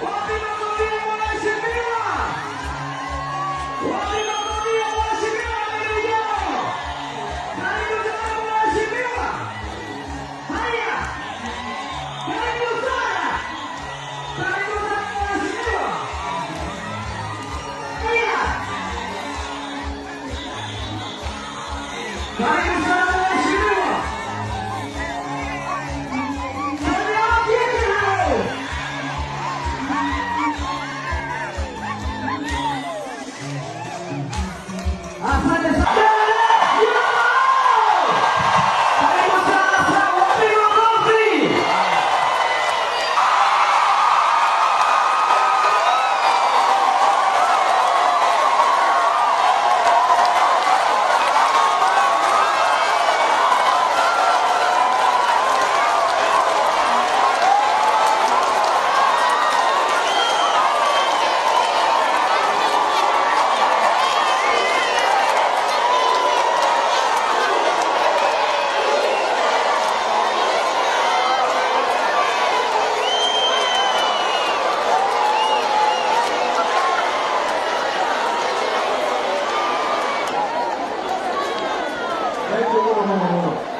Wapi makofi ya mheshimiwa? Wapi makofi ya mheshimiwa Amerijao? Karibu sana mheshimiwa. Haya, karibu sana, karibu sana mheshimiwa. Haya, karibu sana mheshimiwa. Karibu. Asante sana. Karibu sana sana, wapi makofi? Thank you muno muno muno.